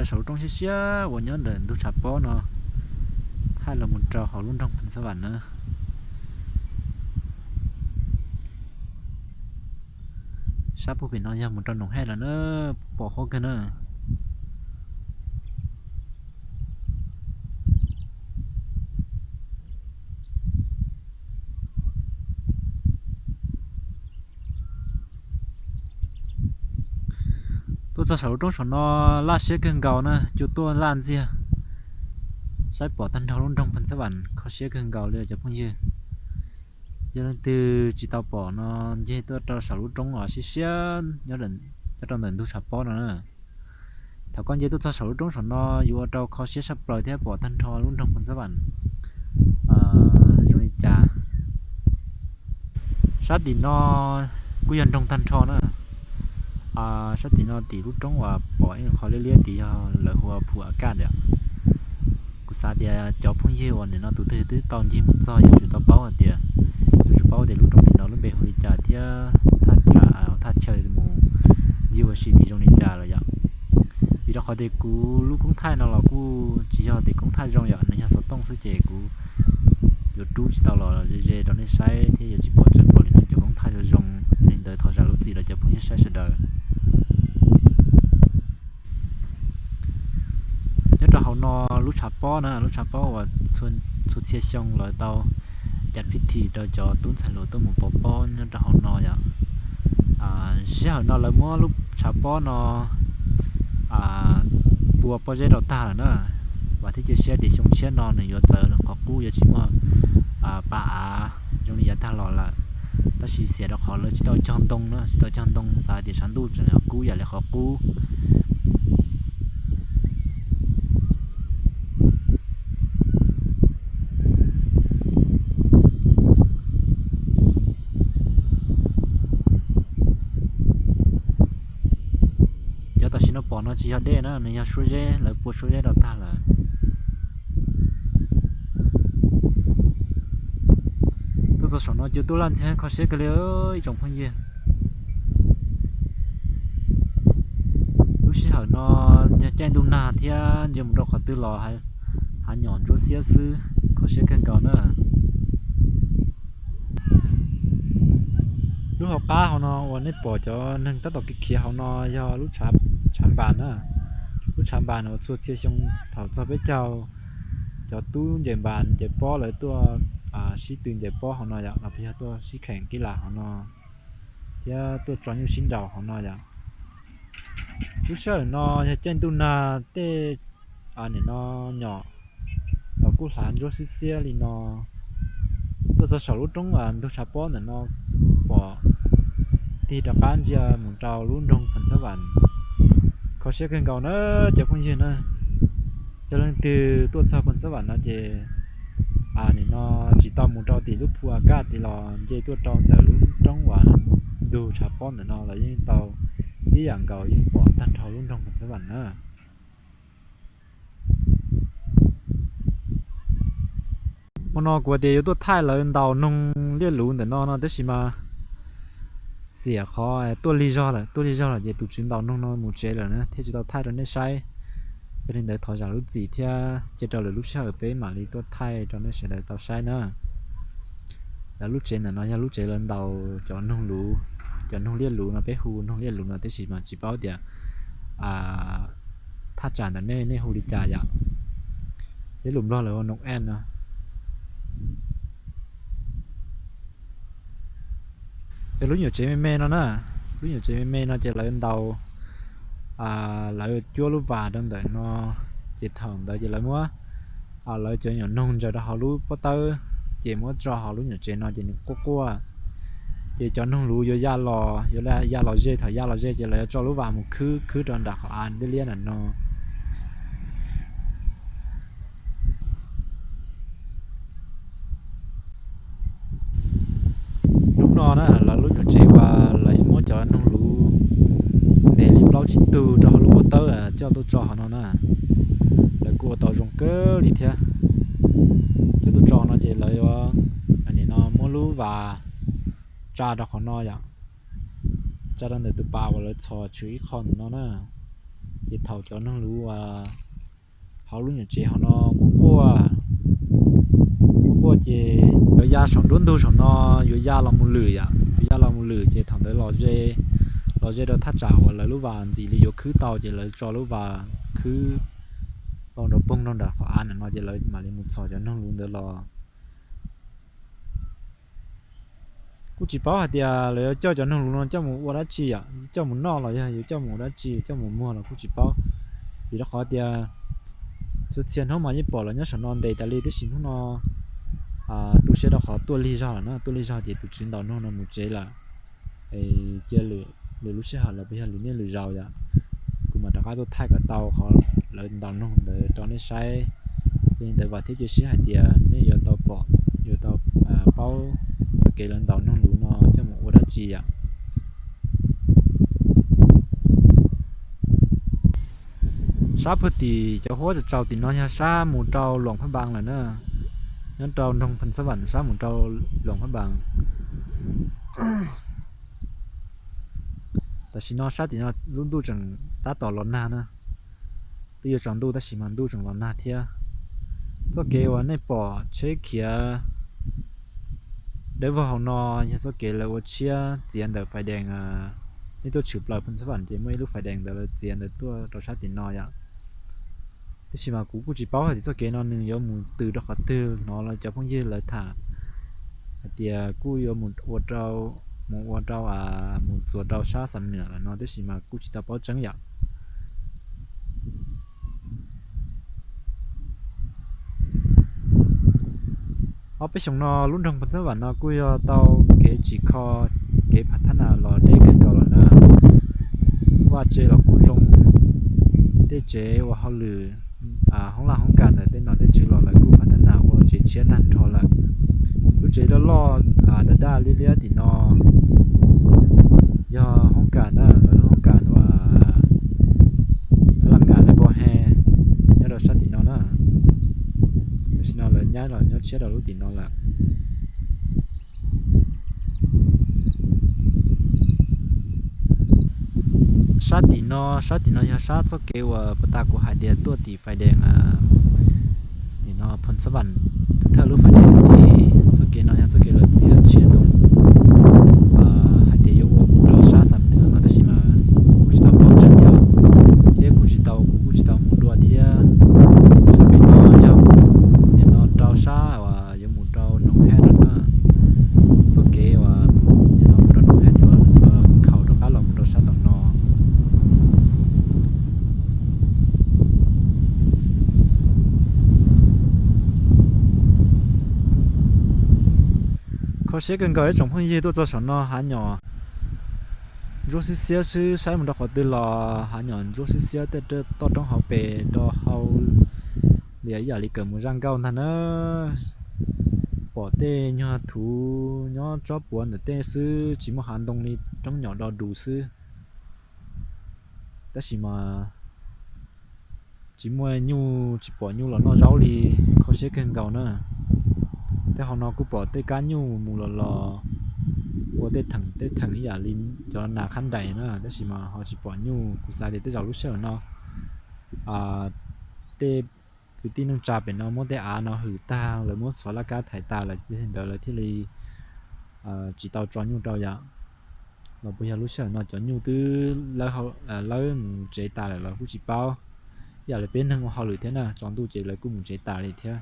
Saum lub roob siab siab uas nyob ntawm ntug tshav pob no thaij los mus rau hauv lub nroog Pheej Xab Vam na. Sab puag pem no yog mus rau Noom Hej lawm na, pom huab kawg na. Tuaj txog saum lub roob saum no laj siab kawg nkaus na, cua tuaj laj ntxiag. Saib pom tag nrho lub nroog Pheej Xab Vam kho siab kawg nkaus li cov phooj ywg. Yog leej twg tsis tau pom no ncig tuaj rau saum lub roob uas siab siab nyob rau ntawm ntug tshav pob no na. Thaum koj nce tuaj txog saum lub roob saum no yuav ua rau kho siab tshaj plaws thiab pom tag nrho lub nroog Pheej Xab Vam zoo li cas. Sab tim no kuj yog nroog tag nrho na. Sab tim no tim lub roob uas pom ib qho liab liab tid yog lawv hu ua Phu A Kaj yom. Kuv xav tias cov phooj ywg uas nim no tus twg twb tau ncig mus txog yuav tsum tau paub hais tias, yuav tsum paub tias lub roob tim no lub npe hu li cas thiab thaj tsam, thaj chaw mus ncig ua si tim zoo li cas lawm yom. Vim rau qhov tias kuv lub koob thaij no los kuj tsis yog tias koob thaij zoo yom, nws yog xov tooj xwb ces kuv yuav rub tsis tau los ze ze rau nej saib thiab yuav tsis pom tseeb npaum li nej cov koob thaij zoo zoo. Yog li ntawd thov zam lub txim rau cov phooj ywg saib sawv daws. Nyob rau hauv no lub tshav pob na, lub tshav pob uas txhua txhia xyoo lawv tau cov phij thim rau cov tub ntxhais hluas tuaj mus pov pob nyob rau hauv no yom. Sij hawm no lawv muab lub tshav pob no pua pob zeb rau tag lawm na. Vam thiab cia siab tias xyoo tshiab no nws yuav txawv qhov qub, yuav tsis muaj pa av zoo li yav tag los lawm. Tab sis xiam rau qhov lawv tsis tau cog ntoo na, tsis tau cog ntoo xav tias tshav ntuj tseem kub yam li qhov qub. Cov tam sim no pom no tsis yog dej na, nws yog suab zeb, lawv pua suab zeb rau tag lawm. Tuaj txog saum no cua tuaj laj ntxiag kho siab kawg li ib tsoom phooj ywg. Lub sij hawm no yog caij ntuj nag thiab ntsia mus rau qhov twg los hav nyom ntsuab xiab xwb, kho siab kawg nkaus na. Lub hauv qab hauv no uas nej pom cov neeg tab tom khiav khiav hauv no yog lub tshav npas na. Lub tshav npas uas txhua txhia xyoo thaum txog peb caug cov tub ncaws npas ncaws pob lawv tuaj sib tw ncaws pob hauv no yom, los puas yog tuaj sib kheem kib las hauv no thiab tuaj tso nyuj sib nraus hauv no yom. Lub sij hawm no yog caij ntuj nag tej nim no nyom los kuj hlav ntsuab xiab xiab li no. Tuaj txog saum lub roob ntug tshav pob ntawm no pom tig rov qab ntsia mus rau lub nroog Pheej Xab Vam. Kho siab kawg nkaus na cov phooj ywg na. Cov leej twg tuaj txog Pheej Xab Vam no ces nim no tsis tau mus rau tim lub Phu A Kaj tid los nce tuaj rau ntawm lub roob uas ntug tshav pob ntawm no los yeej tau tib yam nkaus, yeej pom tag nrho lub nroog Pheej Xab Vam na. Hmo no kuv tias yuav tuaj thaij lawv ntaus noog liaj luv ntawm no no tab sis mas xiam qhov tuaj lig zog lawm, tuaj lig zog lawm ces tus tswv ntaus noog no mus tsev lawm na thiaj tsis tau thaij rau nej saib. Yog li ntawd thov zam lub txim thiab cia rau lwm lub sij hawm peb mam li tuaj thaij rau nej sawv daws tau saib na. Lawv lub tsev ntawm no yog lub tsev lawv ntaus cov noog luv, cov noog liaj luv no peb hu noog liaj luv no tab sis mas tsis paub tias thaj tsam ntawm nej nej hu li cas yom. Thiab lus Nplog lawv hu noog ej no. Yog lub nyuam tsev me me no na, lub nyuam tsev me me no ces lawv ntaus, lawv cuab lub vas rau ntawm no, ces thaum ntawd ces lawv muab lawv cov nyuam noog ntsaws rau hauv lub pob tawb, ces muab tso hauv lub nyuam tsev no ces nws quaj quaj. Ces cov noog luv yuav ya los, yuav ya los ze, thaum ya los ze ces lawv yuav tso lub vas mus khwb khwb rau nram qhov av liab liab ntawm no. Hnub no na lawv lub nyuam tsev uas lawv muab cov noog luv ntes li plaub tsib tug rau hauv lub pob tawb coj tuaj tso hauv no na, lawv kuj ua tau zoo kawg li thiab. Coj tuaj tso no ces lawv yuav, nim no muab lub vas tsa rau qhov no yom, tsa rau ntawm tus pas uas lawv txhos tshwm ib qho ntawm no na. Ces thaum cov noog luv hauv lub nyuam tsev hauv no quaj quaj, quaj quaj ces yuav ya saum nruab ntug saum no, yuav ya los mus lwm yom, yuav ya los mus lwm ces thaum ntawd los ze, los ze rau thaj tsam uas lawv lub vas ntxim li yuav khwb tau ces lawv tso lub vas khwb tau nrov poog rau nram qhov av ntawm no ces lawv mam li mus txhos cov noog luv ntawd los. Kuj tsis paub hais tias lawv yuav coj cov noog luv no coj mus ua dab tsi yom, coj mus noj los yog yuav coj mus ua dab tsi, coj mus muag los kuj tsis paub. Vim rau qhov tias txhua txhia hnub mas yeej pom lawv nyob saum no ntes tas li, tiam sis hnub no tu siab rau qhov tuaj lig zog lawm na, tuaj lig zog ces tus tswv ntaus noog no mus tsev lawm. Cia lwm lub sij hawm los puas yog lwm niaj lwm zaus yom, kuv mam rov qab tuaj thaij kom tau qhov lawv ntaus noog ntawd rau nej saib. Yog li ntawd vam thiab cia siab hais tias nej yuav tau pom, yuav tau paub txoj kev lawv ntaus noog luv no coj mus ua dab tsi yom. Sab pawg tim cov huab tsaus tsaus tim no yog sab mus rau Luam Phab Npas lawm na, nyob rau nroog Phoos Xab Vam sab mus rau Luam Phab Npas. Tam sim no sab tim no lub ntuj tseem tab tom los nag na, twb yuav tsaus ntuj tab sis mas ntuj tseem los nag thiab. Txoj kev uas nej pom tsheb khiav dawb vog hauv no yog txoj kev lawv ua tshiab txiav ntawm fais dees, nej tuaj tshwm plaws Phoos Xab Vam ces muaj ib lub fais dees ntawd lawv txiav ntawd tuaj rau sab tim no yom. Tiam sis mas kuv kuj tsis paub hais tias txoj kev no nws yuav mus tws rau qhov twg, hnov lawv cov phooj ywg lawv tham hais tias kuj yuav mus ua rau, mus ua rau, mus txuas rau sab Xam Nuam lawm no, tiam sis mas kuj tsis tau paub tseeb yom. Ob peb xyoos no lub nroog Phoos Xab Vam no kuj yog tau kev tsim kho, kev phav thab nas los deb kawg nkaus lawm na. Vaj tse los kuj zoo, tej tsev ua hauj lwm, hoob laj hoob kas ntawm tej nom tej tswv los lawv kuj phav thab nas ua tsev tshiab tag nrho lawm. Lub tsev loj loj daj daj liab liab tim no yog hoob kas na, lawv lub hoob kas uas laj nkas laj npau he nyob rau sab tim no na. Tam sim no lawv nyab los nyob tshiab rau lub tim no lawm. Sab tim no, sab tim no yog sab txoj kev uas puag ta kuv hais tias tuaj tim fais dees, nim no Phoos Xab Vam, thawj lub fais dees tim txoj kev no yog txoj kev lawv txiav tshiab tuaj mus, hais tias yuav ua mus rau sab Xam Nuam no tab sis mas kuj tsis tau paub tseeb yom, thiab kuj tsis tau, kuv kuj tsis tau mus dua thiab. Sab pem no yog nim no rau sab uas yuav mus rau Noom Haj no na, txoj kev uas nim no mus rau Noom Haj yuav khaus rov qab los mus rau sab tom no. Kho siab kawg nkaus ib tsoom phooj ywg tuaj txog saum no hav nyom ntsuab xiab xiab xwb, saib mus rau qhov twg los hav nyom ntsuab xiab xiab tej toj roob hauv pes rau hauv li ib yam li kawm mus zaj nkauj ntag na. Pom tej nyuag thuv nyob tsob puav ntawm tej xwb, tsis muaj hav ntoo li, roob nyom do dus xwb. Tab sis mas tsis muaj nyuj, tsis pom nyuj los noj zaub li, kho siab kawg nkaus na. Tej hauv no kuj pom tej kab nyuj mus los los ua tej theem tej theem ib yam li cov nas qhab nrais na, tab sis mas ho tsis pom nyuj. Kuv xav tias tej zaum lub sij hawm no tej kwv tij neej tsa pem no muab tej av no hwm tag, lawv muab xov laj kab thaiv tas lawm, ntawd lawv thiaj li tsis tau tso nyuj rau yom. Los puas yog lub sij hawm no cov nyuj twb lawb mus tsev tas lawm los kuj tsis paub. Ib yam li peb neeg ua hauj lwm thiab na, tsaus ntuj ces lawv kuj mus tsev tas li thiab.